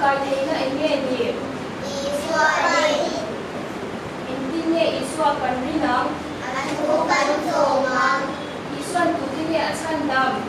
kai theihna eng nge ni? Isua rin. Engtin nge Isua kan rin ang? A thu kan zawm ang. Isuan tute nge a chhandam?